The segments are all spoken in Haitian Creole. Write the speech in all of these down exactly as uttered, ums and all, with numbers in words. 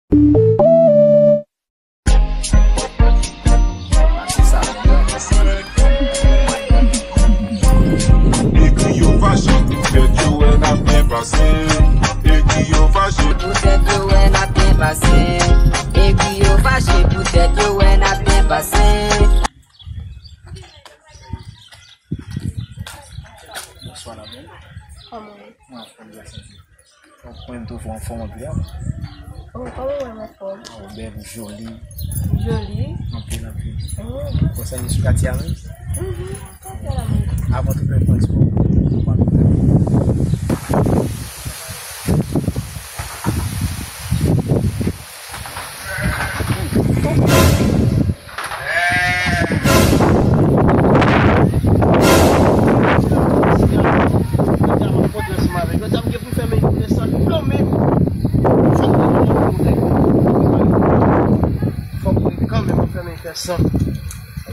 Egri yo fache poutèt yo wè n ap byen pase. Egri yo fache. Poutèt yo wè n ap byen pase. Egri yo fache poutèt yo wè n ap byen pase. Bonswa, la belle. Kòman w ye? Mwen anfòm, grasye a Dye. Mwen tou fè anfòm anpil la. Oh, kòman w wè m anfòm? Oh, bèl, ou joli. Joli? Anpil, anpil. Oh. Konsa, nou sou katye a menm? Mhm, katye a la menm. Avan tout lè pran spò, ou pa Jodi a m ap kontre ansanm avè l. Jodi a m gen pou m fè men konnen sa kanmenm. Fòk mwen konnen. Fòk mwen kanmenm fè men fè san.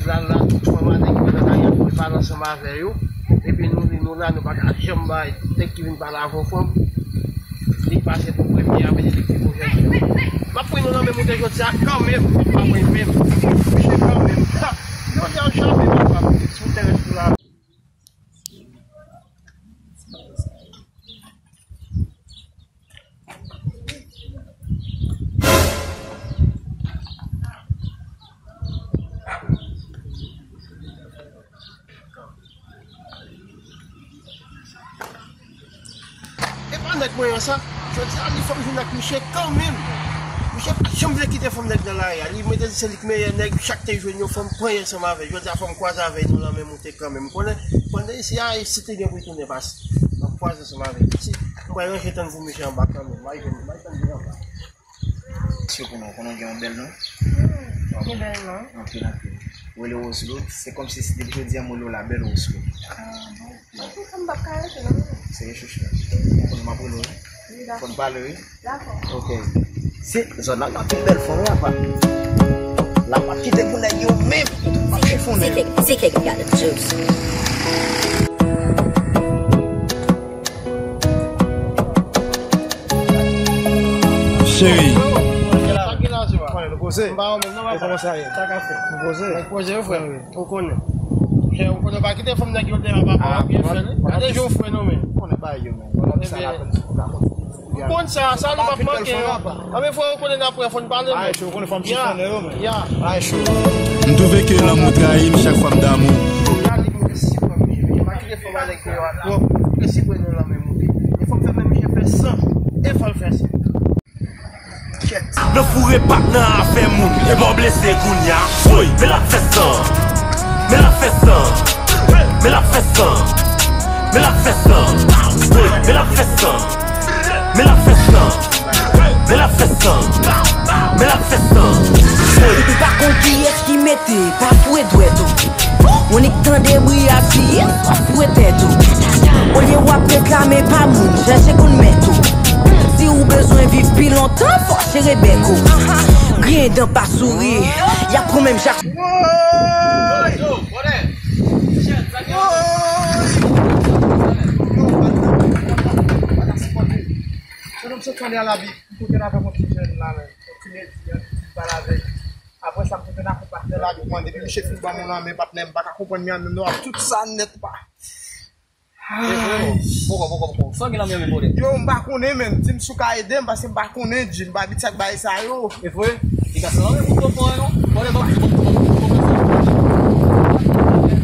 La, la, tout fanm atè ki nan lari a pou l pale ansanm avè yo. Epi nou, nou la, nou pa ka janm bay nèg ki vin pale avè w fanm. Li pase pou premye a, vini li ki pou jèn. M ap pran nou nan men moute jodi a kanmenm, m ap pran menm. Misye kanmenm. Ha! Jodi a, m chape, papa, sou teren sou la. E pa nèg mwen an sa. Jodi a, li fè m jwenn ak misye kanmenm. Misye pa janm vle kite fanm nèg nan lari a. Li mete di se li k meyè nèg, chak te jwenn yon fanm, pran yon ansanm avè l. Jodi a, fò m kwaze avè l, nou nan menm moute kanmenm. Konnen, pandan isi a, isi te gen pou l tounen pase. M ap kwaze ansanm avè l. Si, m pral ranje tann pou misye anba kanmenm. M al jwenn, m al tann li anba. Sou konnen, konnen w gen yon bèl non. Gen bèl non. Anpil, anpil. Ou rele Rose Lou, se kòmsi si depi jodi a m rele w la bèl Rose Lou. Ah, bon. Ok, sa m p ap ka rete non. Serye chouchou. Ou konnen m ap rele w wi. Wi, dakò. Fò n pale wi. Dakò. Ok. Se zòn la, l ap pi bèl fanm la pa. L ap ap kite pou nèg yo menm. L ap chifonnen. Cheri. Konnen nou poze. E kòman sa ye? Sa ka fè. Nou poze. Nèg poze yo, frè m. Ou konnen. Frè, ou konnen, pa kite fanm nèg yo te la, papa, w ap byen fè li. Gade jan w frè nou, men. Konnen bagay yo, men. Ou konn sa, sa nou p ap manke yo. Anben, frè, ou konnen n ap wè, fò n pale, men. Ay, cho, ou konnen fanm chifonnen yo, men. Ya. Ay, cho. M twouve ke lanmou trayi m chak fwa m damou. Gade, mwen si fanm yo, pa kite fanm avèk yo a twòp. Mwen si pran nan lanmè moute. E fò m fè men misye fè san. E fò l fè san. Nan foure pa nan afè moun, e pa w blese kounya. Woy, men l ap fè san. Men l ap fè san. Men l ap fè san. Men l ap fè san. Woy, men l ap fè san. Men l ap fè san. Men l ap fè san. Men l ap fè san. Woy. Ou pa konn kiyès ki mete pa foure dwèt ou. Ou nik tande bri ap di, w ap foure tèt ou. Olye w ap reklame pa moun, chèche konn mèt ou. Si ou bezwen viv pi lontan, fò w sere bèk ou. Griyen dan pa souri, y ap pran menm jan. Woy! Woy! Yo, m sot tande a la Bib, m kote n avèk yon ti jèn la menm, yon ti medya, yon ti pale avèk. Apre sa, m kote n avèk patnè la, yo mande, depi misye fin ban m yon lanmen, patnè, m pa ka konprann li an menm non, ak tout sa nèt pa. Poko, poko, poko. Sa w gen nan men w, brother? Yo, m pa konnen, menn. Di m si w ka ede m, paske m pa konnen, G. M pa abitye ak bagay sa yo. E vre? Piga sa nan men w, poko, non. Brother, ban m, ban m, ban m, ban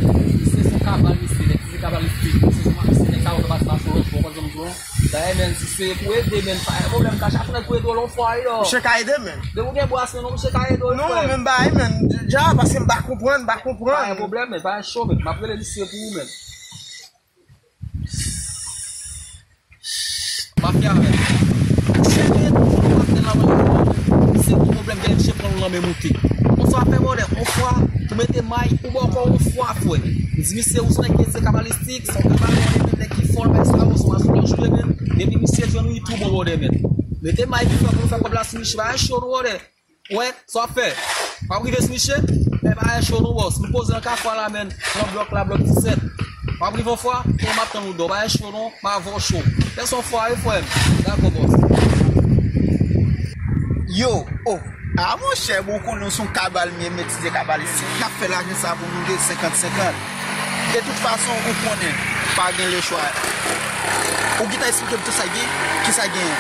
m, se, se kabal, misye, nèg, se kabalistik, se, se nèg sa yo, se pa, se pa, se pa, se pa, Dayè, menn, si se pou ede, menn, pa gen pwoblèm, ka chache nèg pou ede w lòt fwa, yo. Misye ka ede, menn. Depi w gen bwa, se non, misye ka ede w, frè. Non, menn, bay, menn. Dja, paske m pa konprann, m pa konprann. Pa gen pwoblèm, menn, pa gen cho, menn. M ap rele misye pou ou, menn. Mafya, menn. Chèche tout patnè la, menn. Se ki pwoblèm, gen misye pran w nan men moute. Yon fwa fè vòlè, yon fwa, ou mete may, ou bò kò w yon fwa, frè. M di misye, ou se nèg ki se kabalistik, se yon kabal, ou nèg ki fò, bay sa yo, se yon aswè w jwe, menn. Depi misye jwenn ou, li tou bon, brother, menn. Mete may pou fè, pou fè kòb la sou misye, bay cho nou, brother. Wè, sa w ap fè? W ap rive sou misye? Fè bagay cho nou, bòs. Nou poze an kafwa la, menn. Nan blòk la, blòk disèt. W ap rive yon fwa, e m ap tann ou dò. Bagay cho non, m avè w cho. Fè s on fwa, wi, frè m. Dakò, bòs. Yo, oh, a monchè, bon, ou konnen w se yon kabal, m ye, m etidye kabalistik. N ap fè lajan sa pou nou de senkant senkant. De tout fason, ou konnen, pa gen lechwa. Ou gentan eksplike m tout sa gen, ki sa gen,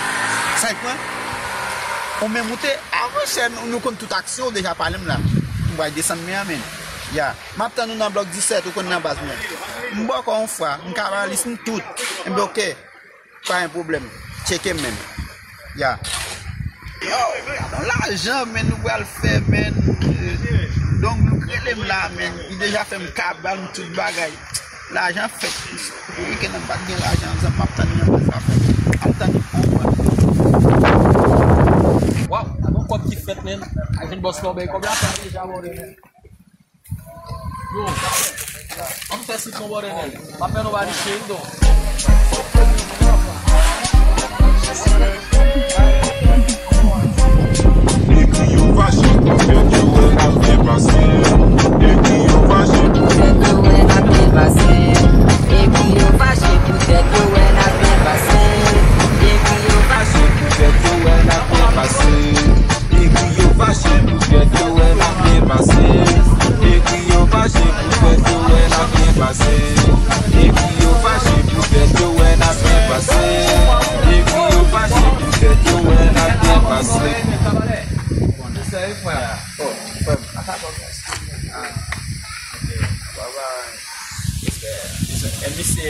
sa k pran. Ou menm ou te, a monchè, nou, nou konn tout aksyon, ou deja pale m la. M pral desann men an, men. Ya. M ap tann ou nan blòk disèt, ou konn nan baz mwen. M bòkò yon fwa, m kabalis, m tout. Enben, oke. Pa gen pwoblèm. Tcheke m, menn. Ya. Yo, gadon lajan, menn, nou pral fè, menn. Donk, nou rele m la, menn. Li deja fè m kabal, m tout bagay. Lajan fèt. Wi, ke nan bat gen lajan, zan m ap tann nan sa fèt. M ap tann pou mwen. Waw, gadon kòb ki fèt, menn. Ak yon bòs lòbèy, kòb la fèt deja, menn. Yo, ann fè sitwon bòdè nèg. Pa fè nobody shame, though. Ekri yo fache poutèt yo wè n ap byen pase. Ekri yo fache poutèt yo wè n ap byen pase. Ekri yo fache poutèt yo wè n ap byen pase. Ekri yo fache poutèt yo wè n ap byen pase. Ekri yo fache poutèt yo wè n ap byen pase. Ekri yo fache poutèt yo wè n ap byen pase. Ekri yo fache poutèt yo wè n ap byen pase. Ekri yo fache poutèt yo wè n ap byen pase. Respè, wi, frè. Oh, frè m. Ata, bon, respè. Ah, ok. Bye bye. Respè. Respè. E misye,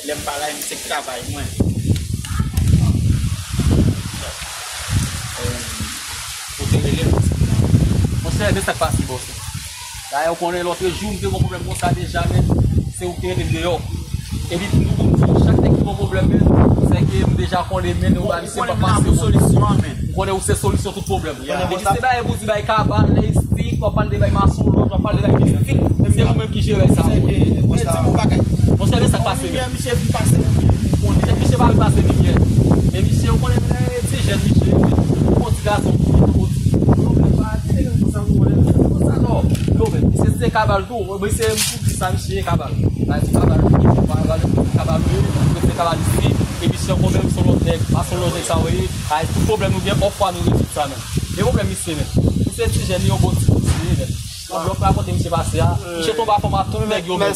lè m pa la, misye k travay mwen. Eh, ou te rele m. Monchè, men sa k pase, bòs. Dayè, ou konnen, lòtrejou, m te gon pwoblèm konsa deja, men se ou ki te rete m deyò. Epi, nou konn di, chak nèg ki gon pwoblèm, men, se ke m deja konnen, men, nou ba misye pa pase. Ou konnen m la pou solisyon an, men. M konnen ou se solisyon tout pwoblèm. Epi, se bagay pou di bay kabalistik, w ap pale de bay masonlòj, w ap pale de bay mistik, se ou menm ki jere sa. Monchè, men sa k pase, men. Misye vin pase limyè. Misye pa vin pase limyè. Men misye, ou konnen, men, ti jèn, misye, yon ti gason, yon ti, yon ti, konsa, non. Yo, men, misye se kabal tou. Mwen se m tou di sa misye ye kabal. Sa se kabal, kabal, kabal, se kabal isi. E misye ankò menm se yon lòt nèg, pa se yon lòt nèg sa w ye. Ay, tout pwoblèm nou gen, yon fwa nou rezoud sa, men. Men pwoblèm misye, men. Misye ti jèn, li yon bon ti misye, men. Yon blòf la kote misye pase a. Misye tonbe a fòm a tout nèg yo, men.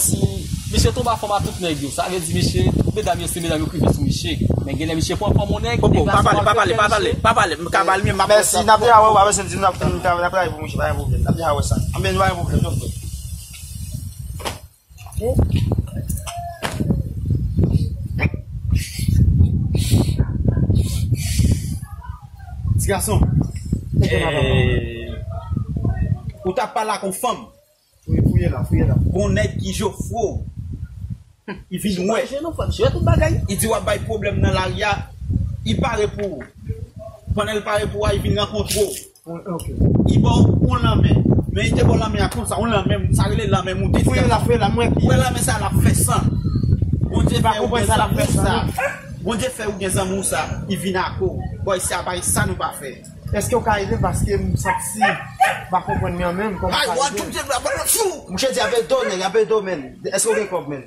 Misye tonbe a fòm a tout nèg yo. Sa vle di misye, tout medam yo se medam yo k rive sou misye. Men genlè misye pran fòm yon nèg, nèg la se malfektè misye. Pa pale, pa pale, pa pale, m ka ba l mye, m ap... Mèsi, n ap deja wè, w ap wè, se m di nou ap, n ap travay pou misye, pa gen pwoblèm. N ap deja wè sa. Anben, pa gen pwoblèm, non, frè. Ti gason, eh, ou t ap pale ak yon fanm. Fouye, fouye la, fouye la. Gon nèg ki jofre w. Li vin wè. Jere tout bagay. Li di w ap bay pwoblèm nan lari a. Li pare pou ou. Pandan l pare pou ou a, li vin rankontre w. Li ba w yon lanmen. Men li te ba w lanmen a konsa, yon lanmen, sa rele lanmen moute. Fouye la, fouye la, mwen ki. Wè lanmen sa, l ap fè san. Bondye fè ou gen zanmi w sa. Bondye fè ou gen zanmi w sa. Li vin ak ou. Bòy, sa pa gen sa nou pa fè. Èske w ka ede m paske m santi m pa konprann mwen menm, kòman w ka ede m? Mouche di apèl do, nèg, apèl do, men. Èske w gen kòb, men?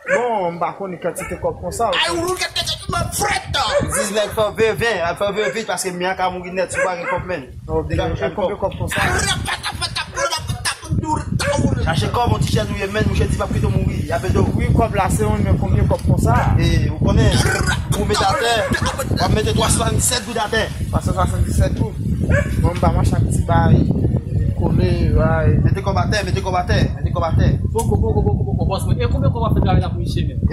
Bon, m pa konnen kantite kòb konsa. Ay, ou ret tete tout mwen frèt. Di nèg fè w veye, ven, fè w veye vit paske mwen ka mouri nèt si w pa gen kòb, men. Ok, e konbyen kòb konsa? Chache kòb, yon ti chèz ou ye, men, mouche di p ap kite w mouri. Y ap ede w. Wi, kòb la se yon, men konbyen kòb konsa? E, ou konnen, ou met atè, w ap mete twa san swasanndisèt goud atè. Twa san swasanndisèt goud. Bon, m pa mache ak ti bay kole, bay. Mete kòb atè, mete kòb atè, mete kòb atè. Poko, poko, poko, poko, bòs mwen. E konbyen kòb w ap fè travay la pou misye menm? E,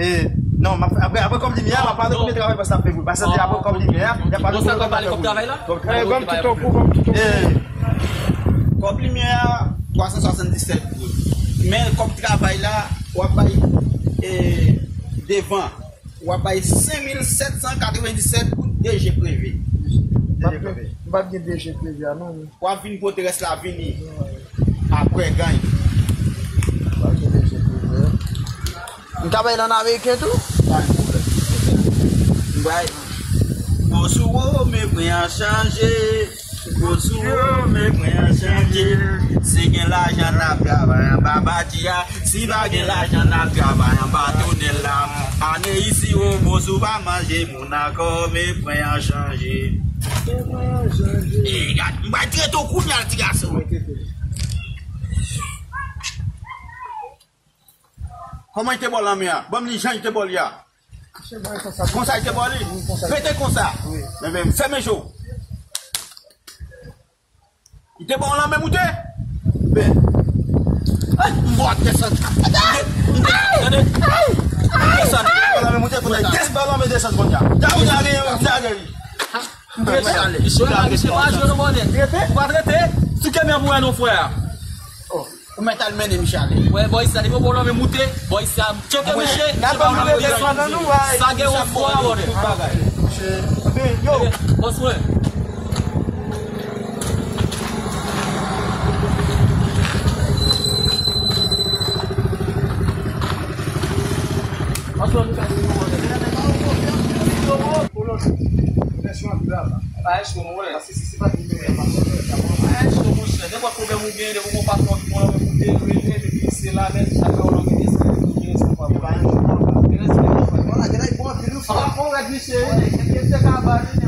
non, m ap fè, apre, apre kòb limyè a, m ap pale konbyen travay bòs la ap fè pou li. Paske apre kòb limyè a, y ap pale konbyen kòb la ap fè pou li. Donk, e, kòb limyè a, twa san swasanndisèt goud. Men kòb travay la, w ap bay, e, devan. W ap bay senk mil sèt san katrevenndisèt goud D G Prive. D G Prive. M p ap gen D G Prive a non. W ap vin pote rès la vini. Apre gany. M ka bay l an ameriken tou? Pa gen pwoblèm. M bay. Bon, sou wo, men mwen an chanje. Gwo sou wo, men mwen an chanje. Si gen lajan, n ap travay anba batri a. Si pa gen lajan, n ap travay anba tonèl la. Ane isi, wo, gwo sou pa manje moun ankò, men mwen an chanje. E gad, m pral trete w kounye a, ti gason. Kòman li te ba w lanmen a? Ban m li jan li te ba w li a. Konsa li te ba w li? Rete konsa. Men, men, fèmen je w. Li te ba w lanmen moute? Men, ay, m ba w desann. M de-, m de-, tande? M desann. Li te ba w lanmen moute, kounye a, li te ba w lanmen desann kounye a. Dawouda genyen, Dawouda genyen. M rete ale. Misye pa jwe non, bòdè. Ou pa trete? Sou kenbe pou wè non, frè. Oh, ou mèt al mennen misye ale. Wè, bò isi a, li poko nan men moute. Bò isi a, tcheke misye. N ap ban nou rete sou nan nou, sa gen yon fwa, bòdè. Yo. Bòs mwen. Pa echwe, mon frè. Paske si se pa t li menm, pa t echwe, monchè. Nenpòt pwoblèm ou genyen, depi w gon patwon ki pran nan men pou te rele, depi se la nèt, apre w lòk gen sa ou genyen, sa w pa pran. Gen lè se gen lòt fwa. Gen lè se gen lòt fwa. Gen lè se gen lòt fwa.